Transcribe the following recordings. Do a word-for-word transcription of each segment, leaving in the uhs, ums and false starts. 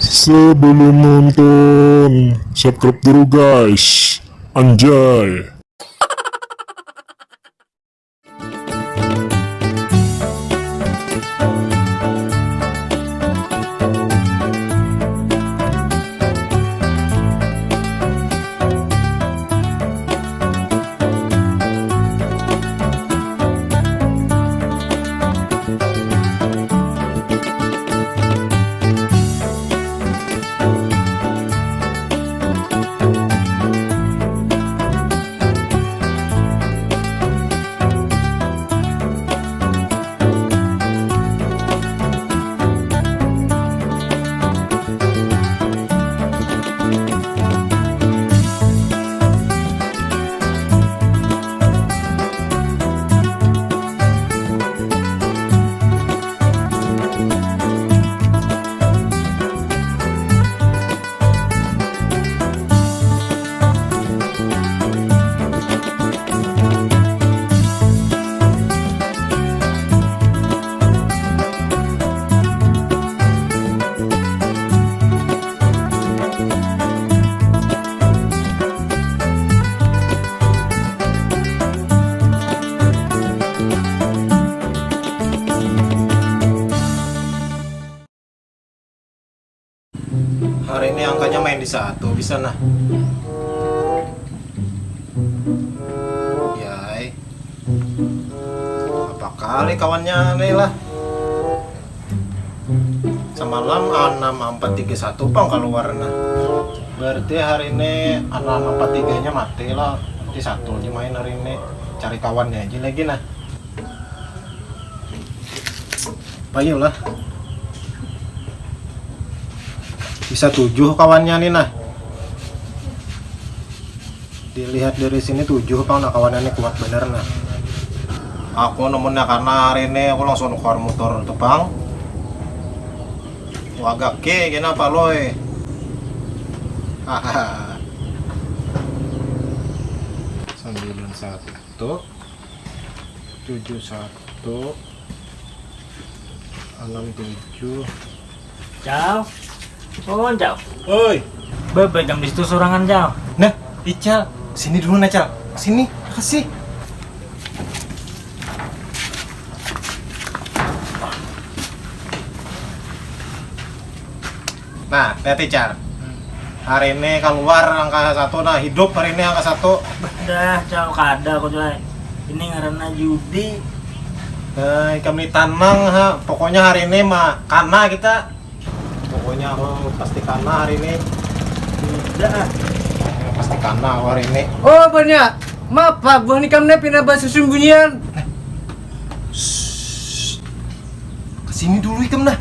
Sebelum nonton, subscribe dulu guys. Anjay. Hari ini angkanya main di satu bisa nah. Yai. Apa kali kawannya nih lah. Samalam enam empat tiga satu pang keluar nah. Berarti hari ini enam empat tiga nya mati lah. Berarti satu aja main hari ini. Cari kawannya aja lagi nah. Payu lah. Bisa tujuh kawannya nih nah. Dilihat dari sini tujuh pang nah kawannya nih kuat bener nah. Aku nemunya karena hari ini aku langsung nukar motor tuh pang. Wagak ke kenapa loy? Hahaha. Sembilan satu. Tujuh satu, enam tujuh. Cal. Oh, Cal. Oi. Bebe jam di situ sorangan, Cal. Nah, Ical, sini dulu nah, Cal. Sini, kasih. Nah, lihat Ical. Hari ini keluar angka satu, nah hidup hari ini angka satu. Dah, Cal, kada aku tuh. Ini ngarannya judi. Nah, ikam ni tanang ha. Pokoknya hari ini mah kana kita. Pokoknya aku pasti kana hari ini. Dah. Pasti kana aku hari ini. Oh, banyak. Mapa buah nikam ne pina basembunyian? Kesini dulu ikam nah.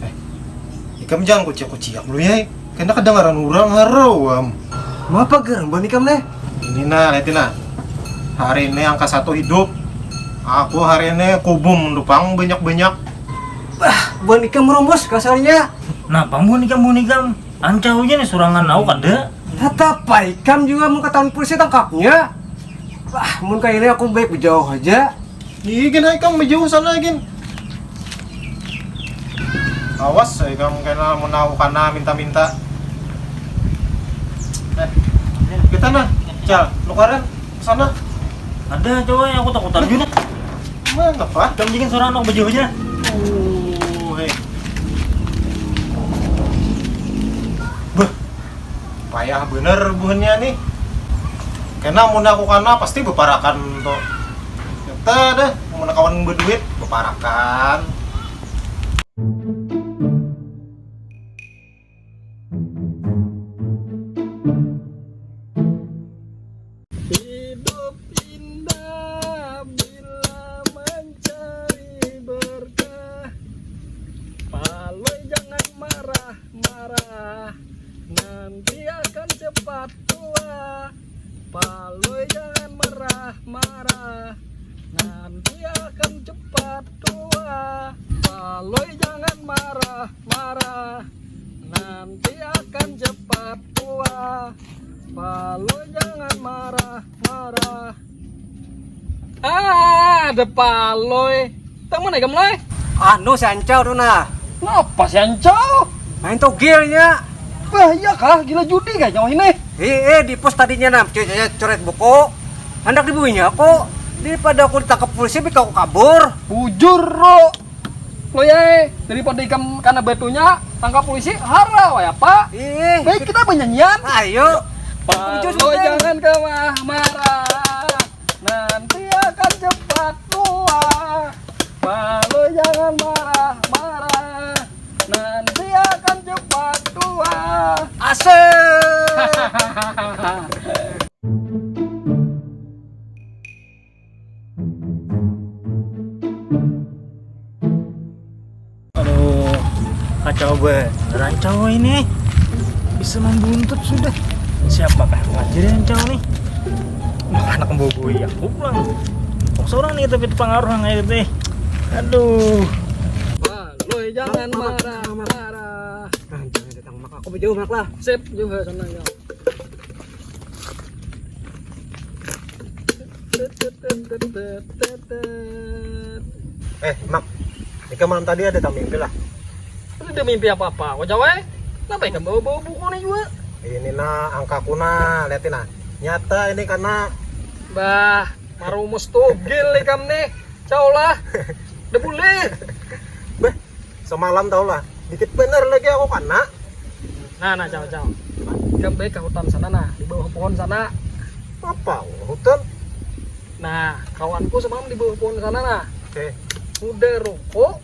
Eh, ikam jangan kuciak-kuciak lu ya. Kena kedengaran orang harawam. Mapa gerang ban ikam neh? Ini nah, lihat nah. Hari ini angka satu hidup. Aku hari ini kubum dupang banyak-banyak. Bah, ban ikam merumus kasarnya. Nah, pang buhan ikam buhan ikam. Ancau aja nih surangan aku kada. Tatap ikam juga mau ketahuan polisi tangkapnya. Wah, mun kayak ini aku baik jauh aja. Iya gin, hai kam jauh sana gin. Awas, hai kam kena mun aku kana minta-minta. Eh, kita nah, Cal, nukaran sana. Ada coba yang aku takutan juga. Mana apa? Kamu bikin suara anak baju aja. Oh, hei. Bah, payah bener buhannya nih. Kena mun aku kana pasti beparakan tuh. Kita deh, mun kawan berduit beparakan. Hidup indah bila mencari berkah. Palui jangan marah-marah, nanti akan cepat tua. Palui jangan marah-marah, nanti akan cepat tua. Palui jangan marah-marah, nanti akan cepat tua. Palui jangan marah-marah. Ah, ada palui. Tang mana ikam, Lai? Anu, si Ancau tu nah. Ngapa si Ancau? Main togel nya. Bah, iya kah? Gila judi kah nyawa ini? Eh, eh, di pos tadinya nah, coret buku. Handak dibuinya aku. Daripada aku ditangkap polisi, bika aku kabur. Bujur, Ro. Lo ya, eh. Daripada ikam kana batunya, tangkap polisi, hara, waya apa? Ih. Baik, kita banyanyian. Ayo. Palo, jangan kemah marah. Nanti akan cepat tua. Palo, jangan marah-marah. Nanti akan cepat tua. Asik. Aduh, kacau be. Rancau ini bisa membuntut sudah. Siapakah lagi Rancau nih? Wah, anak membobo ya, aku pulang. Kok seorang nih, tapi itu pengaruh yang kayak gitu, eh. Aduh. Wah, lo jangan marah-marah. Nah, jangan datang mak aku jauh mak lah. Sip, jauh sana ya. Eh, Mak, Ika malam tadi ada tak mimpi lah? Ada mimpi apa-apa, kau jawai. Kenapa ikam bawa-bawa buku nih juga? Ini nah, angkaku nah, liatin nah. Nyata ini karena Bah, marumus tugil ikam nih. Cau lah. Udah boleh. Bah, semalam tau lah, dikit bener lagi aku kena. Nah, nah, cau, cau. Ikam baik ke hutan sana nah, di bawah pohon sana. Apa hutan? Nah, kawanku semalam di bawah pohon sana nah. Eh, Udah rokok,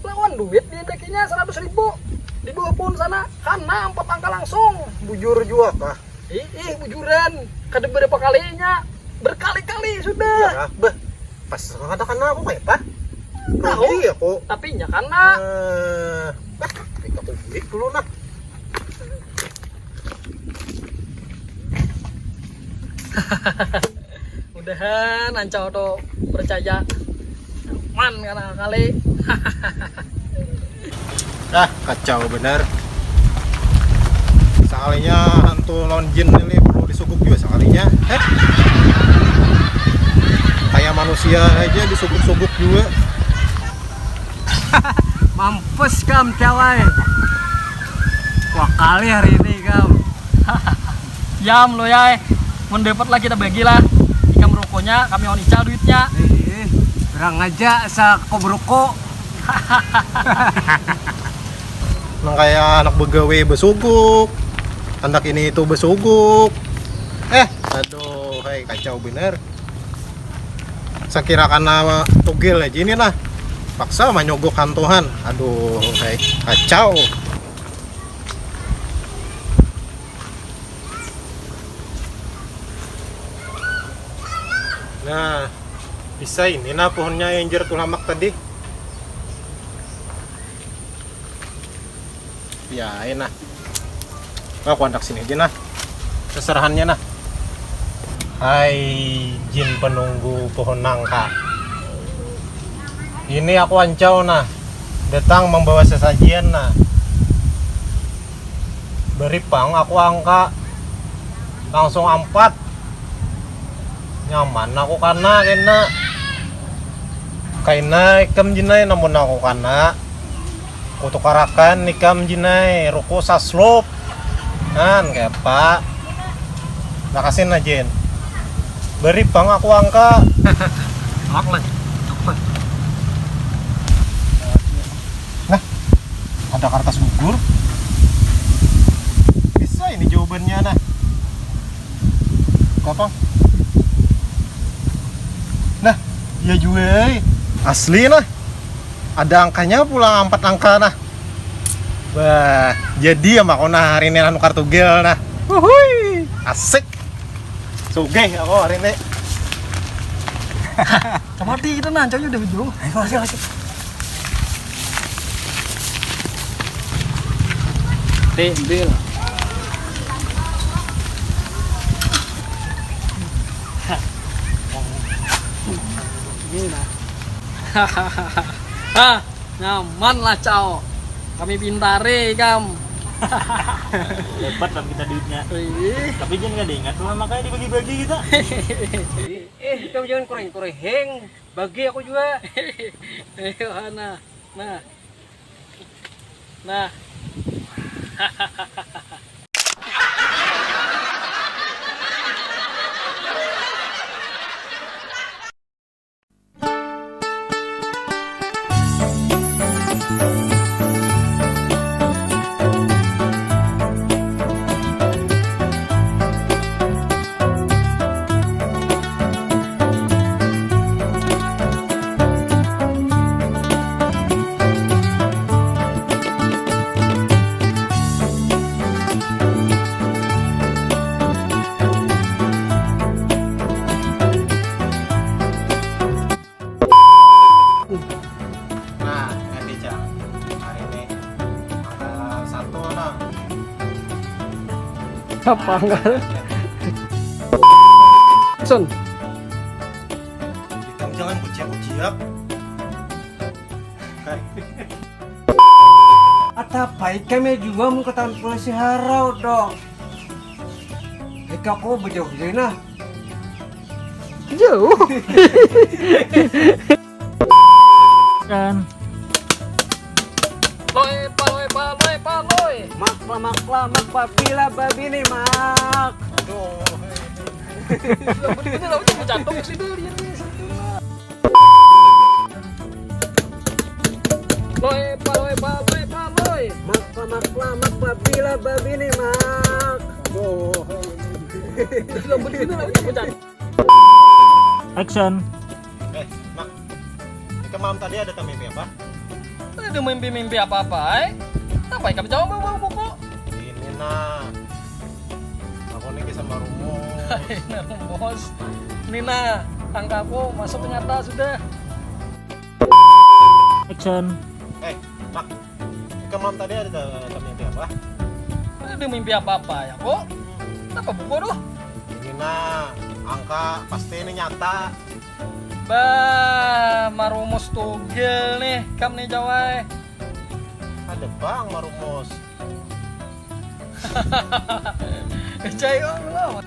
lawan duit diindakinya seratus ribu. Di bawah pohon sana, kana empat angka langsung. Bujur juga kah? Ih, ih, bujuran. Kada berapa kalinya, berkali-kali sudah. Ah, bah, pas kata kena aku kayak apa? Tahu. Rugi aku. Tapi nya kana. Eh, bah, kita kulik dulu nah. Mudahan ancau tu percaya. Man kana kali. Dah, kacau benar. Sekalinya hantu lawan jin ini perlu disuguk juga sekalinya. Eh? Kayak manusia aja disuguk-suguk juga. Mampus kam cawai. Wah kali hari ini kam. Yam lo ya. Mun dapat lah kita bagilah. Ikam rokoknya, kami on ical duitnya. Ih, kurang aja asa kok berokok. Nang kaya anak begawe besuguk, anak ini itu besuguk. Eh, aduh, hai kacau bener. Sakira kana tugil aja ini lah. Paksa manyogok hantuhan. Aduh, hai kacau. Nah, bisa ini nah pohonnya yang jer tulamak tadi. Ya, enak. Aku andak sini aja nah. Seserahannya nah. Hai jin penunggu pohon nangka. Ini aku ancau nah. Datang membawa sesajian nah. Beri pang aku angka. Langsung ampat. Nyaman aku kana kena. Kaina ikam jinai namun aku kana. Kutukarakan ikam jinai ruku saslop. Nah, kaya apa? Lakasin nah, Jin. Beri pang aku angka. Mak lah. Apa? Nah, ada kartas gugur. Bisa ini jawabannya nah. Gampang. Nah, iya jua. Eh. Asli nah. Ada angkanya pulang empat angka nah. Wah, jadi ya makona hari ini nukar tugel nah. Wuhui, asik. Sugih aku hari ini. Mati kita nah, caknya udah jauh. Ayo, ayo, ayo. Ti, ambil. Ini nah. Hah, nyaman lah, Cao. Kami pintari ikam. Hebat lah kita duitnya. Ih. Tapi jangan kada ingat lah makanya dibagi-bagi kita. Eh, ikam jangan kurang-kurang. Bagi aku juga. Ayo, nah. Nah. Nah. Nah, ngerti, Cak. Hari ini ada satu, nah. Apa enggak? Sun. Ikam jangan kuciak-kuciak. Kan. Atapai kami juga mau ketahuan polisi harau dong. Eka kau bejauh jadi nah. Jauh. Kan. Loe pa, loe pa, loe pa, loe. Mak, mak, mak, mak, papila babini, mak. Aduh. Betul, betul, betul, jantung sih dulu, lihat, lihat, lihat. Loe pa, loe pa, loe pa, loe. Mak pa, mak pa, mak pa, bila babini, mak. Aduh. Lembut gini lah, ucap-ucap. Action. Eh, Mak. Ikam malam tadi ada tamimpi apa? Ada mimpi-mimpi apa-apa, ai. Apa ikam jawab bawa buku? Ini, nah. Aku nih kisah marumus. Nah, bos. Ini, nah, angka aku masuk ternyata sudah. Action. Eh, Mak. Ikam malam tadi ada ta-, tamimpi apa? Ada mimpi apa-apa ya, kok? Apa buku tuh? Ini, nah, angka pasti ini nyata. Bah, marumus tugel nih, kam nih, Jawai. Ada bang marumus. Cai, oh, lo.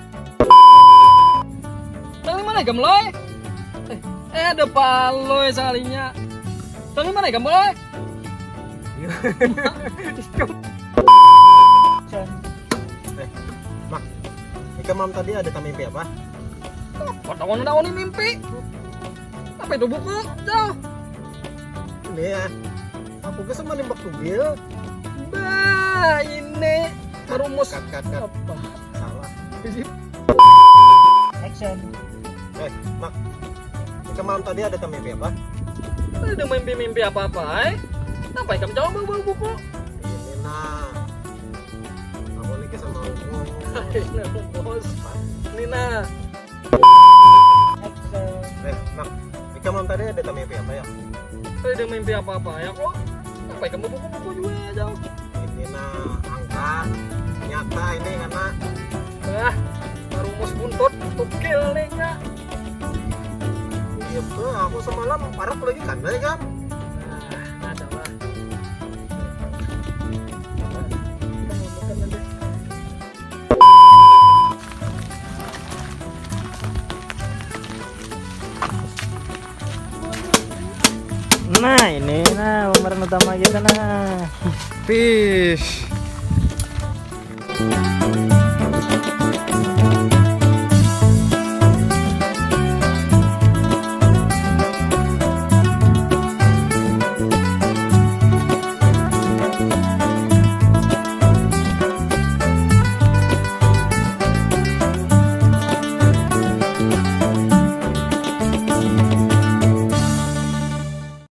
Tali mana ikam, Loy? Eh, eh, ada paloy salinya. Tali mana ikam, Loy? Eh, Mak, ikam malam tadi ada tamimpi apa? Apa tahu, ada mimpi? Apa itu buku? Jauh. Ini ya, aku ke sama nembak tugel. Bah, ini marumus. Cut, cut, cut. Apa? Salah. Action. Eh, Mak. Ikam malam tadi ada tamimpi apa? Ada mimpi-mimpi apa-apa, ai. Kenapa ikam jawab bawa buku? Ini, nah. Aku nih sama aku. Ayo, bos. Ini, nah. Action. Eh, Mak. Ikam malam tadi ada tamimpi apa ya? Ada mimpi apa-apa ya, kok? Apa ikam buku-buku juga, jauh? Ini, nah, angka nyata ini karena. Wah, marumus buntut, tugel nih, Kak. Iya, Bro, aku semalam parak lagi kan, ya, kan? Nah, ada lah. Kita mau makan nanti. Nah, ini, nah, pemeran utama kita, nah. Peace.